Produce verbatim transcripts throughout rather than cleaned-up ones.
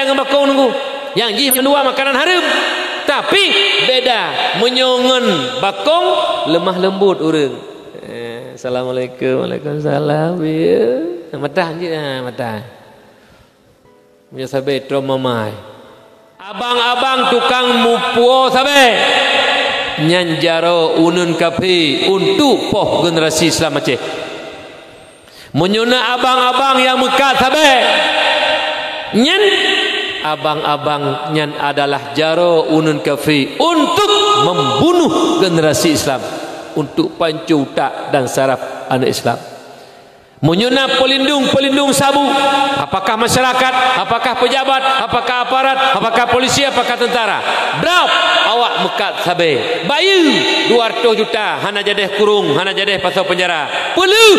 ngon bakong nunggu. Nyang jih mandua makanan hareuem. Tapi beda, meunyoe ngon bakong lemah lembut ureuëng. Eh, assalamualaikum, waalaikumsalam. Ya. Matah je, ha, matah. Meunyoe sabe trom mamai. Abang-abang tukang mupuo sabe. Nyan jaroe uneuen kafé untuk poh generasi Islam Aceh. Meunyoe na abang-abang nyang meukat sabe, nyan abang-abang nyan adalah jaroe uneuen kafé untuk membunuh generasi Islam, untuk panco utak dan saraf aneuk Islam. Meunyoe na peulindong-peulindong sabu, apakah masyarakat, apakah pejabat, apakah aparat, apakah polisi, apakah tentara, brab awak meukat sabe, bayeue dua ratus juta, hana jadeh kurong, hana jadeh pasoe penjara. Peuleueh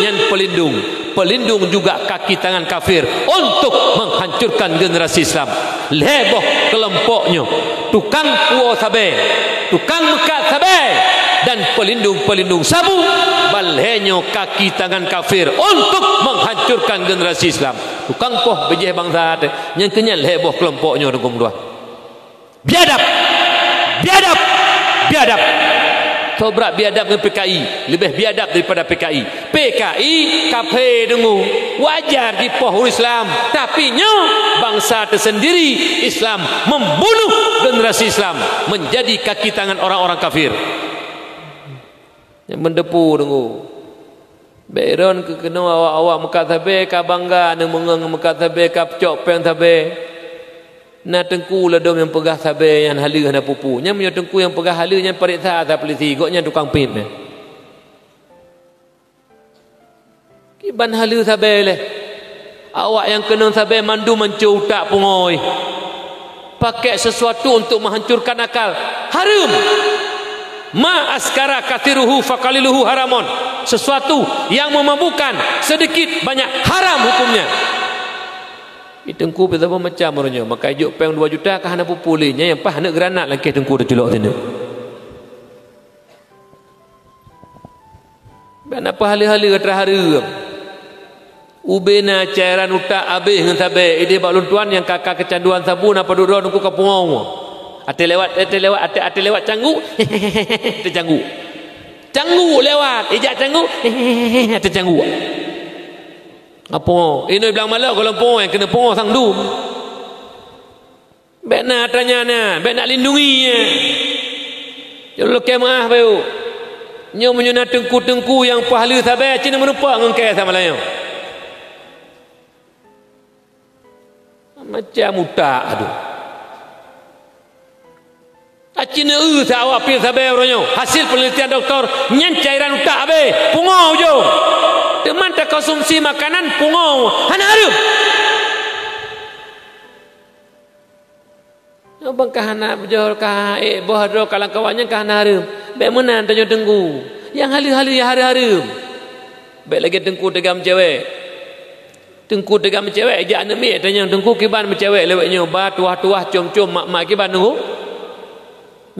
nyan peulindong. Peulindong juga kaki tangan kafir untuk menghancurkan generasi Islam. Lhée boh keulompok nyoe, tukang puo sabe, tukang meukat sabe, dan peulindong-peulindong sabu, ban lhée nyoe kaki tangan kafir untuk menghancurkan generasi Islam. Tukang poh beujeh bansa teuh, nyang keu nyan lhée boh keulompok nyoe, Teungku meutuah. Biadab! Biadab! Biadab! Tobrak biadab ngon P K I, leubeh biadab daripada P K I. P K I kafé deungoe, wajar jipoh ureuëng Islam, tapi nyoe bansa teusendiri Islam membunuh generasi Islam menjadi kaki tangan orang-orang kafir. Nyang meudepu deungoe. Bèk droen keu keunoe awak-awak meukat sabe ka bangga, neumeungeue meukat sabe ka peucok péng sabe. Na teungku ladôm nyang peugah sabe nyan haleue hana peue-peue. Nyan meunyoe teungku nyang peugah haleue nyan pareksa asai peulisi, gobnyan tukang piep nyan. Kiban haleue sabe lé. Awak nyang keunong sabe mandum manco utak pungo. Pakai sesuatu untuk menghancurkan akal. Hareuem. Ma askara katsiruhu faqaliluhu haramun. Sesuatu yang memabukkan sedikit banyak haram hukumnya. Di teungku pih saboh macam uroe nyoe. Maka ijok péng dua juta ka hana peue-peue lé. Nyan nyang paih aneuk granat langkeh teungku teuculok sineuk. Bèk na peuhaleue-haleue atra hareuem. Ubé na cairan utak abéh ngon sabe, idéh bak lôn tuan nyang ka, ka keucanduan sabu na padub droe teungku ka pungo. Até lewat, até lewat, até, até lewat cangguk, até cangguk. Cangguk lewat, ijak cangguk, até cangguk. Apo? Inoe blang malok goh lom pungo nyang keuneuk pungo sang dum. Bèk na atra nyan na, bèk na lindungi nyan. Jeuet lôn kheun meu'ah bayeue. Nyoe meunyoe na teungku-teungku nyang peuhaleue sabe, cit na meurumpok ngon kèe sama laén. Macam utak, aduh. Aci neueu sa awak piep sabe uroe nyoe. Hasil penelitian doktor, nyan cairan utak abéh, pungo ujong. Teuma takonsumsi makanan pungo, hana hareuem. Nyoe ban ka hana beujeuet ka ék boh droe ka lam kawan nyan ka hana hareuem. Bèk meunan tanyoe teungku. Nyang haleue-haleue nyang hareuem-hareuem. Bèk lagèe teungku teuga meucewek. Teungku teuga meucewek jak aneuk miet tanyong teungku kiban meucewek lewat nyoe ba tuwah-tuwah com-com mak-mak kiban teungku.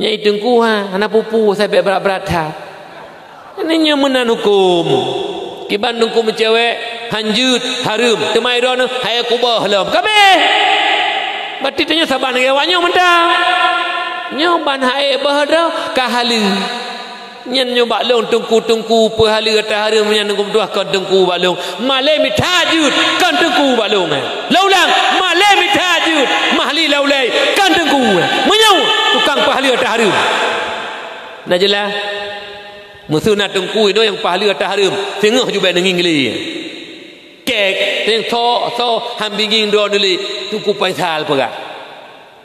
Nyang i teungku ha, hana peue-peue sabe brat-brat that. Nyoe meunan huköm. Kiban teungku meucewek, hanjeuet, hareuem. Teuma droeneuh, hai kubah lom. Kabeh! Berarti tanyoe saban lagèe awak nyoe mantong. Nyoe ban hai beuh droe, ka haleue. Nyan nyoe bak lôn teungku-teungku peuhaleue atra hareuem nyan teungku meutuah kon teungku bak lôn. Malèe mita jeuet kon teungku bak lôn. Lôn ulang, malèe mita jeuet, mahli laulai kon teungku. Meunyoe tukang peuhaleue atra hareuem. Na jeulaih? Meuseu na teungku inoe nyang peuhaleue atra hareuem, singoh jubèe neungieng lé. Kèk, teuntèe soe, soe han bingieng droeneuh lé, Teungku Faisal peugah.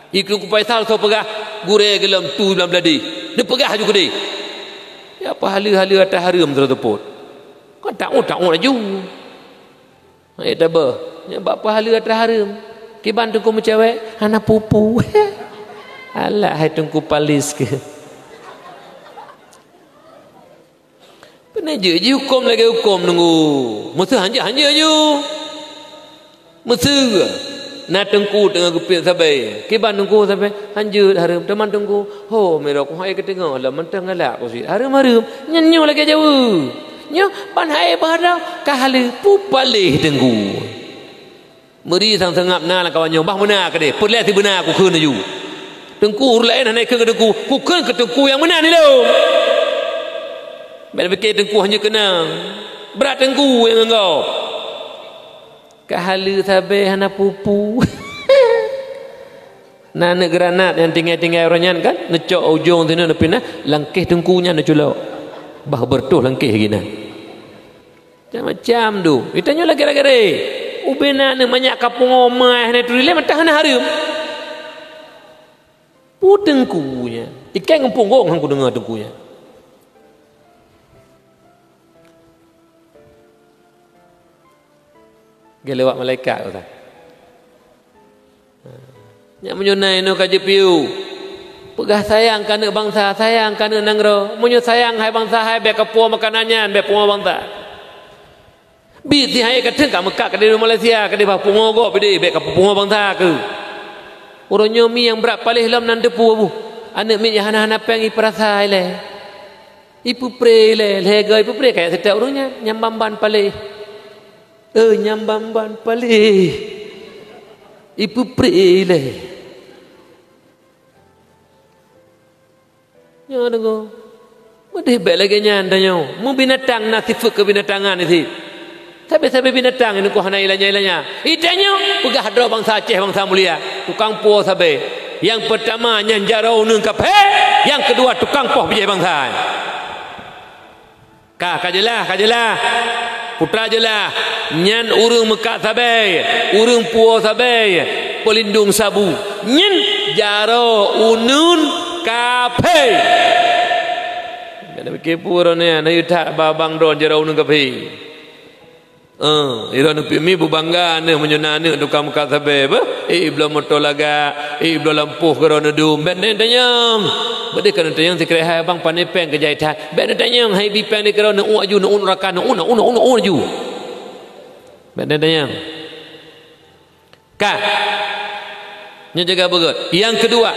Di Teungku Faisal soe peugah, gurèe geuh lom tu lam Bladé. Neupeugah aju keudéh. Ya peuhaleue-haleue atra hareuem sidroe teupot. Kan taôt-taôt laju. Hai tabeuh, nyan bak peuhaleue atra hareuem. Kiban teungku meucewek, hana pupu. Alah hai teungku palis keuh. Peue na jeuet jihukôm lagèe hukôm teungku. Meuseu hanjeuet-hanjeuet ju. Meuseu na teungku teungoh geupiep sabe. Kiban teungku sabe, hanjeuet hareuem teuma teungku. Ho, meunyoe ku hai keuteungoh lom mantong galak ku sit. Hareuem-hareuem, nyan nyoe lagèe jaweue. Nyoe ban hai beuh droe ka haleue pupaléh teungku. Meuri sang seungab na lam kawan nyoe, bah meunan keudeh, peureulée sibeuna kukheun laju. Teungku ureuëng laén hana ikheun keu teungku, kukheun keu teungku nyang meunan ilông. Bék pike teungku hana keunong. Brat teungku nyang ngon gob. Ka haleue sabe hana pupu. Na aneuëk granat nyang tinggai-tinggai uroe nyan kan, neucok ujong sinan neupinah, langkéh teungku nyan neuculok. Bah beureutoh langkéh geunan. Macam-macam tu. Geutanyoe lagée-lagée. Ubena aneuëk manyak ka pungo mai hana turi lé mantah hana hareuem. Peue teungku nyan? Ikai ngon punggong han kudeungoe teungku nyan. Geulewat malaikat, Ustaz. Nyan meunyoe na inoe ka jipiôh. Peugah sayang keu aneuëk bansa, sayang keu aneuëk nanggroe. Meunyoe sayang hai bansa hai, bék kapuwoe makanan nyan, bék pungoe bansa. Bit si hai ka teung ka meukat keudeh Malaysia, keudeh bah pungoe gob bideh, bék kapungoe bansa keuh. Uroe nyoe mi nyang brat paléh lom nan teupeu buh. Aneuëk miet nyang hana-hana péng ipeurasa ilée. Ipeupre ilée, lhée goe ipeupre kaya setiap ureuëng nyan, nyang ban-ban paléh. Eh, nyang ban-ban paléh. Ipeupre ilée. Nyoe deungoe. Meudeh bék lagée nyan tanyoe. Meubinatang na sifeuet keubinatangan di sit. Sabe-sabe binatang nyang hana ilanya-ilanya. Itanyoe peugah droe bansa Aceh bansa mulia. Tukang puwoe sabe. Nyang peurtama nyan jaroe uneun kaphé, nyang keudua tukang poh bijéh bansa. Ka, ka jeulaih, ka jeulaih. Putra jeulaih. Nyan ureuëng meukat sabe, ureuëng puwoe sabe, peulindong sabu. Nyan jaroe uneun kaphé. Nyang pike peue droeneuh, na yue that babang droe jaroe uneun kaphé. Eh, droeneuh pih mi beubangga neuh meunyoe na aneuëk tukang meukat sabe, beuh? Eh, ibloe moto lagak, eh, ibloe lampôh keudroe neudum. Bék neutanyong. Beudeh keu neutanyong sikrek hai abang pane péng keujai that. Bék neutanyong hai bi péng di keudroe neuuk aju, neuuk rakan, neuuk, neuuk, neuuk, neuuk aju. Bék neutanyong. Ka. Nyoe jaga beugét. Nyang keudua,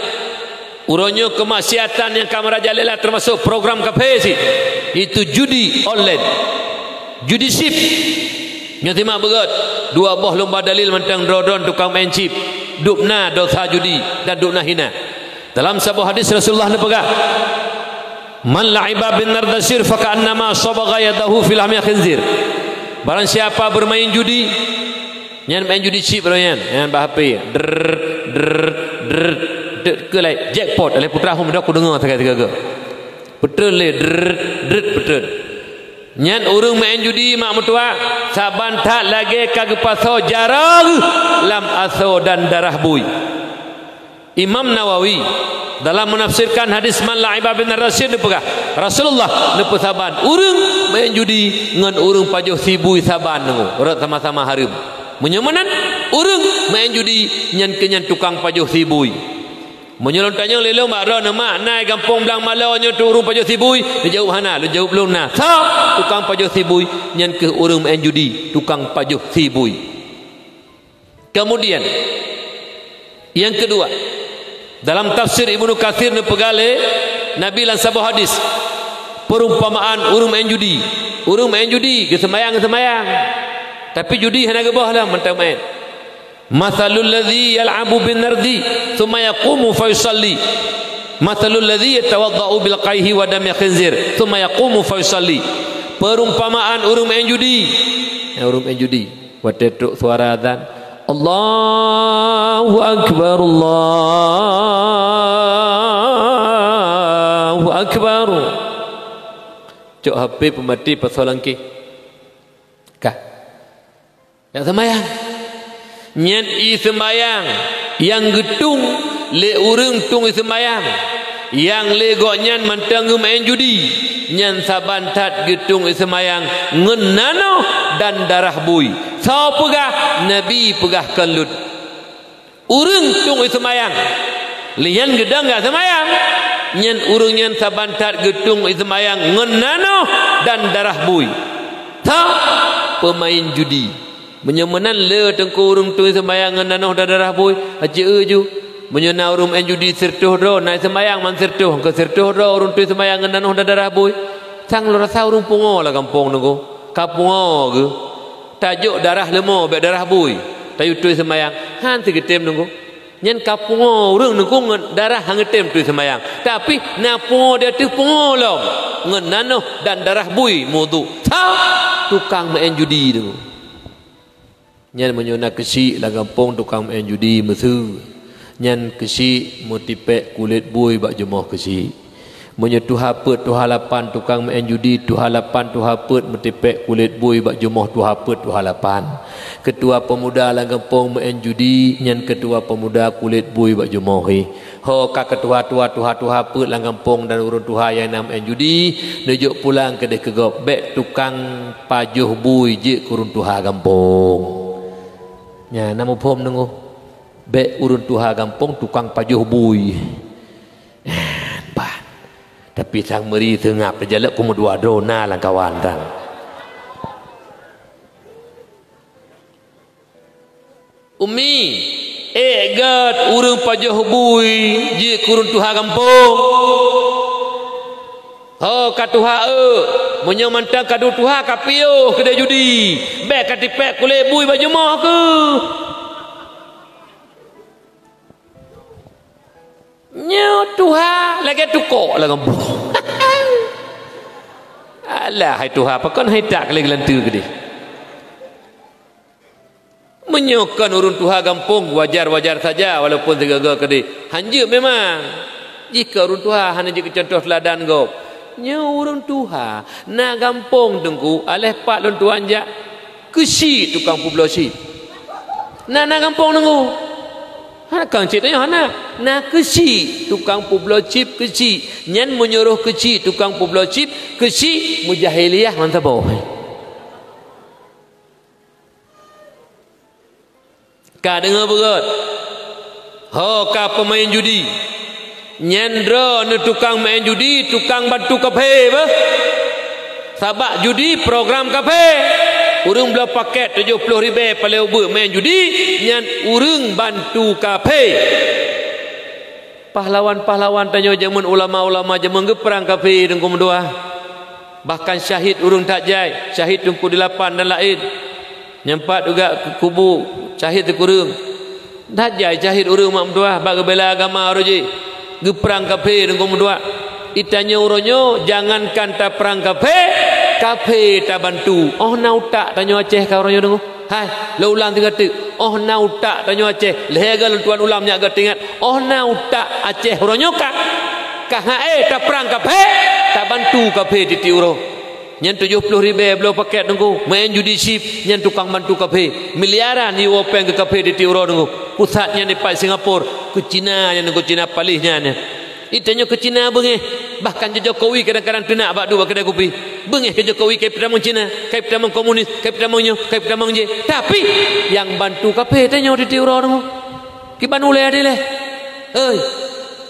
uroe nyoe keumaksiatan nyang ka meurajalela teumasok program kaphé sit, yaitu judi online. Judi chip. Nyoe simak beugét. Dua boh lumba dalil mantong droe-droe tukang main chip. Dubna dosa judi dan dubna hina. Dalam saboh hadis Rasulullah neupeugah, "Man la'iba bin nardasir fa ka'annama sabagha yadahu fi lahmi khinzir." Barang siapa bermain judi, nyan main judi chip roh nyan, nyan bak H P, drrrr, drrrr, drrrr, deuh keulai jackpot, lé putra hom dah kudeungoe sagai-sagai. Beutôi lé, drrrr, drrrr, beutôi. Nyan ureuëng main judi mak meutuah, saban that lagée ka geupasoe jaroe lam asoe dan darah bui. Imam Nawawi dalam menafsirkan hadis man la'iba bin nardasir neupeugah, Rasulullah neupeusaban ureuëng main judi ngon ureuëng pajoh sie bui saban deungoe, rot sama-sama hareuem. Meunyoe meunan, ureuëng main judi nyan keuh nyan tukang pajoh sie bui. Meunyoe lôn tanyong lé lôn bak droeneuh, mak, na i gampông Blang Malo nyoe tu ureuëng pajoh sie bui? Neujaweueb hana, lôn jaweueb lôn na. Soe? Tukang pajoh sie bui, nyan keuh ureuëng main judi, tukang pajoh sie bui. Kemudian, nyang keudua, dalam tafsir Ibnu Katsir neupeugah lé Nabi lam saboh hadis, perumpamaan ureuëng main judi. Ureuëng main judi, geuseumayang-geuseumayang. Tapi judi hana geuboh lom mantong main. "Matsalul ladzi yal'abu bin nardi, tsumma yaqumu fa yusalli. Matsalul ladzi yatawadda'u bil qaihi wa dami khinzir, tsumma yaqumu fa yusalli." Perumpamaan ureuëng main judi. Ya, ureuëng main judi. Watée trok suara azan, "Allahu Akbar, Allahu Akbar." Cok H P peumaté pasoe langkéh. Ka. Nyan seumayang. Nyan ie seumayang nyang geutung lé ureuëng tueng ie seumayang. Nyang lé gobnyan mantong geumaén judi, nyan saban that geutung ie seumayang ngon nanoh dan darah bui. Soe peugah? Nabi peugah kon lôn. Ureuëng tueng ie seumayang, lé nyan geudong ka seumayang, nyan ureuëng nyan saban that geutung ie seumayang ngon nanoh dan darah bui. Soe? Peumaén judi. Meunyoe meunan le teungku ureuëng tueng ie seumayang ngon nanoh dan darah bui, aci eu ju. Meunyoe na ureuëng maén judi sireutôh droe, na ie seumayang man sireutôh, keu sireutôh droe ureuëng tueng ie seumayang ngon nanoh dan darah bui, sang lôn rasa ureuëng pungo lam gampông nyoe, ka pungo geuh. Tajok darah leumo bék darah bui. Tayue tui seumayang, han sigeutem Teungku. Nyan ka pungo ureuëng Teungku ngon darah han geutem tui seumayang. Tapi na pungo di ateueh pungo lom, ngon nanoh dan darah bui meuwudhu. Sa tukang meu'en judi Teungku. Nyan meunyoe na keuchik lam gampông tukang meu'en judi meuseue, nyan keuchik meutipék kulét bui bak jumoh keuchik. Meunyoe tuha peuet tuha lapan tukang meu'en judi, tuha lapan tuha peuet meutipék kulét bui bak jumoh tuha peuet tuha lapan. Keutua peumuda lam gampông meu'en judi, nyan keutua peumuda kulét bui bak jumoh jih. Ho ka keutua-tua tuha-tuha peuet lam gampông dan ureuëng tuha nyang na meu'en judi, neujok pulang keudeh keu gob, bék tukang pajoh bui jeuet keu ureuëng tuha gampông. Nyan na muphom Teungku. Bék ureuëng tuha gampông tukang pajoh bui. Nyan ban. Tapi sang meuri seungab teujalok keu meudua droe na lam kawan tan. Umi, ék gét ureuëng pajoh bui jeuet keu ureuëng tuha gampông. Ho ka tuha eu, meunyoe mantong ka duek tuha ka piôh keudeh judi, bék ka tipék kulét bui bak jumoh keuh. Nyoe tuha lagée tukok lam gampông. Alah hai tuha, pakon hai tak lé geulanteue keudeh. Meunyoe kon ureuëng tuha gampông, wajar-wajar saja walaupun sigoe-goe keudeh. Hanjeuet memang. Jih keu ureuëng tuha hana jeuet keu cuntoh teuladan gob. Nyoe ureuëng tuha na gampông Teungku, aléh pat lôn tuan jak keuchik tukang peubloe chip. Na, na gampông Teungku. Hana kang cit nyoe hana. Na keuchik tukang peubloe chip keuchik. Nyan meunyoe roh keuchik tukang peubloe chip, keuchik meujahiliah mantong boh. Ka deungoe beugét, ho ka peumaén judi, nyan droeneuh tukang maén judi, tukang bantu kafé beuh. Sabab judi program kafé. Ureuëng bloe pakét tujoh ploh ribée paléng ubeuet maén judi, nyan ureuëng bantu kafé. Pahlawan-pahlawan tanyoe jameun, ulama-ulama jameun geuprang kafé Teungku meutuah. Bahkan syahid ureuëng that jai, syahid Teungku Delapan dan laén. Nyang pat juga keu kubu syahid sikureueng. That jai syahid ureuëng mak meutuah bak geubela agama uroe jih. Geuprang kafé Teungku meutuah. Di tanyoe uroe nyoe jangankan taprang kafé, kafé tabantu. Oh na utak tanyoe Aceh ka uroe nyoe Teungku. Hai, lôn ulang sigoe teuk. Oh na utak tanyoe Aceh, lhée goe lôn tuan ulang nyak goe teuingat. Oh na utak Aceh uroe nyoe ka, ka han ék taprang kafé, tabantu kafé tieb-tieb uroe. Nyan tujoh ploh ribée bloe pakét Teungku, maén judi chip, nyan tukang bantu kafé. Miliaran jiwoe péng keu kafé tieb-tieb uroe Teungku. Pusat nyan dipat Singapura, keu Cina nyan Teungku, Cina paléh nyan. Di tanyoe keu Cina beungéh, bahkan Jokowi kadang-kadang teunak bak duek bak keudai kupi. Beungéh keu Jokowi, ka ipeutamong Cina, ka ipeutamong komunis, ka ipeutamong nyoe, ka ipeutamong jéh. Tapi nyang bantu kafé tanyoe tieb-tieb uroe Teungku. Kiban ulée dilée. Hei,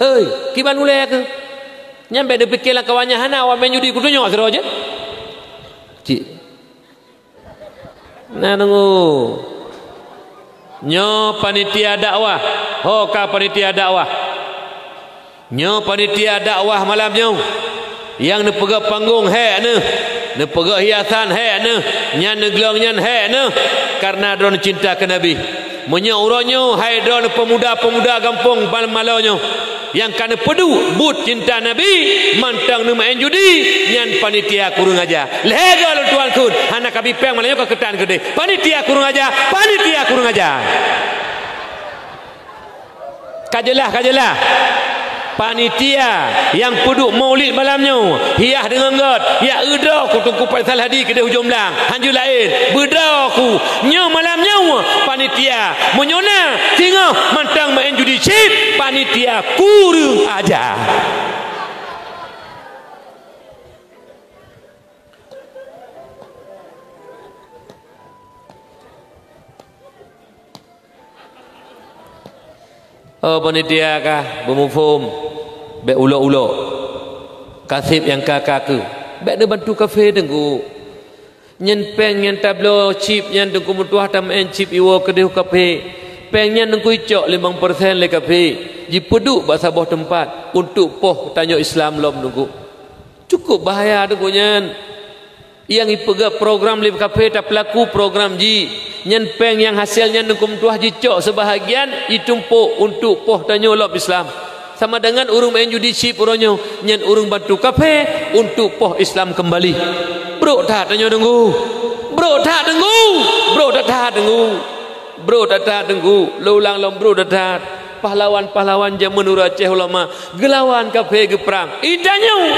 hei, kiban ulée keuh. Nyan bék neupike lam kawan nyan hana awak maén judi kutunyok sidroe jeuet. Cit. Na Teungku. Nyoe panitia dakwah. Ho ka panitia dakwah. Nyoe panitia dakwah malam nyoe. Nyang neupeugét panggong hék neuh, neupeugét hiasan hék neuh, nyan neuglong nyan hék neuh, kareuna droeneuh cinta keu Nabi. Meunyoe uroe nyoe hai droeneuh peumuda-peumuda gampông Malmalo nyoe, nyang ka neupeuduek buet cinta Nabi mantong neumaén judi, nyan panitia kureueng aja. Lhée goe lôn tuan kheun, hana kabi péng malam nyoe ka keutan keudeh. Panitia kureueng aja, panitia kureueng aja. Ka jeulaih, ka jeulaih. Panitia nyang peuduek maulid malam nyoe, hiah deungon gét, jak eu droe keu Teungku Faisal Hadi keudeh Ujong Blang. Hanjeuet laén, beudroe keu nyoe malam nyoe panitia. Meunyoe na singoh mantong maén judi chip, panitia kureueng aja. Oh panitia ka beumuphom, bék ulok-ulok. Kaseb nyang ka-ka keuh, bék neubantu kafé Teungku. Nyan péng nyang tabloe chip nyan Teungku meutuah tamaén chip iwoe keudeh u kafé. Péng nyan Teungku icok limong persen lé kafé, jipeuduek bak saboh teumpat untuk poh tanyoe Islam lom Teungku. Cukup bahaya Teungku nyan. Nyang jipeugét program lé kafé tapeulaku program jih. Nyan péng nyang hasé nyan Teungku meutuah jicok seubahagian jitumpôk untuk poh tanyoe lom Islam. Sama dengan ureuëng main judi chip uroe nyoe, nyan ureuëng bantu kafé untuk poh Islam keumbali. Brok that tanyoe Teungku. Brok that Teungku. Brok that that Teungku. Brok that that Teungku. Lôn ulang lom brok that that. Pahlawan-pahlawan jameun ureuëng Aceh ulama geulawan kafé geuprang. Itanyoe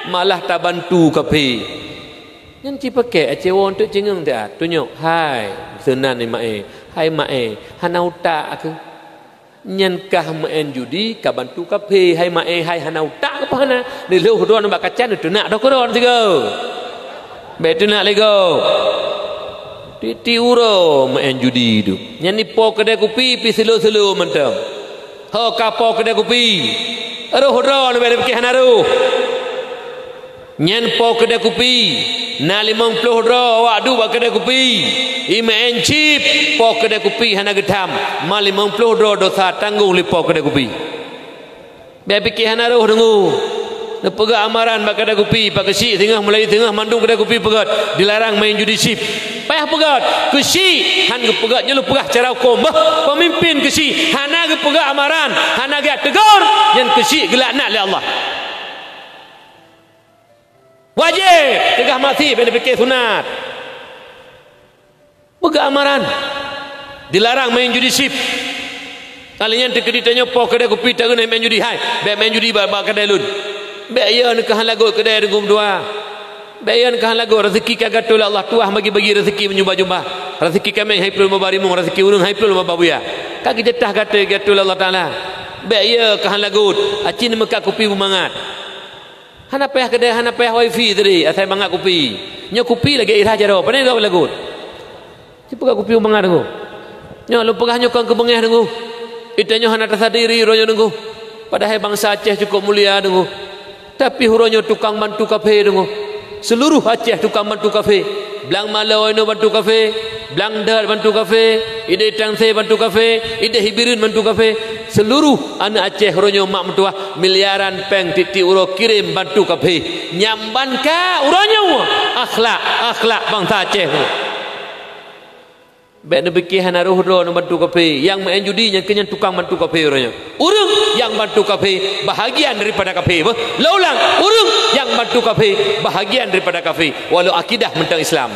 malah tabantu kafé. Nyan cipakée Aceh woe untuk cingeung that. Tunyok, hai, seunan ni maé. Hai maé, hana utak aku. Nyan kah maén judi ka bantu kafé, hai maé, hai hana utak apa hana. Neuloh droe bak kaca neuteunak doh keudroe sigoe. Bék teunak lé gob. Tiep-tiep uroe maén judi tu. Nyan ni po keudè kupi pi silo-silo mantong. Ho ka po keudè kupi. Roh droe bék piké hana roh. Nyan po keudè kupi, na limong ploh droe awak duek bak keudè kupi. Imaén chip, po keudè kupi hana geutham, ma limong ploh droe dosa tanggong lé po keudè kupi. Bék piké hana roh Teungku. Neupeugah amaran bak keudè kupi, pak keuchik singoh mulai singoh mandum keudè kupi peugét, dilarang main judi chip. Payah peugét, keuchik han geupeugét nyoe leupeugah cara huköm. Bah, pemimpin keuchik hana geupeugét amaran, hana geujak teugor, nyan keuchik geulaknat lé Allah. Wajéb teugah mati bék neupiké sunat. Peugah amaran. Dilarang main judi chip. Kali nyan teukeudi tanyoe po keudè kupi tageunai main judi, hai, bék main judi bak, bak keudè lôn. Bék yo neukahan lagot keudè deungon dua. Bék yo neukahan lagot rezeki ka geuatoe lé Allah tuah bagi-bagi rezeki meujumba-jumba. Rezeki kaméng hai ploh lima ba rimong, rezeki ureuëng hai ploh lima ba buya. Ka geujatah geuatoe, geuatoe lé Allah Taala. Bék yo kahan lagot, aci neumeukat kupi beumangat. Hana payah keudè, hana payah wifi tadi, asai mangat kupi. Nyoe kupi lagée irah jaroe, pane lagôt. Sipeugah kupi mangat Teungku. Nyoe lôn peugah nyoe kon keubeungéh Teungku. Itanyoe hana tasadari uroe nyoe Teungku. Padahai bansa Aceh cukup mulia Teungku. Tapi uroe nyoe tukang bantu kafé Teungku. Seluruh Aceh tukang bantu kafé. Blang Malo inoe bantu kafé. Blang Deuet bantu kafé, idéh Tangse bantu kafé, idéh Ibireuen bantu kafé. Seluruh aneuëk Aceh uroe nyoe mak meutuah miliaran péng tiep-tiep uroe kirém bantu kafé. Nyan ban ka uroe nyoe akhlak, akhlak bansa Aceh. Bék neupiké hana roh droe neubantu kafé. Nyang maén judi nyan keuh nyan tukang bantu kafé uroe nyoe. Ureuëng nyang bantu kafé bahagian daripada kafé. Beuh, lôn ulang, ureuëng nyang bantu kafé bahagian daripada kafé. Walau akidah mantong Islam.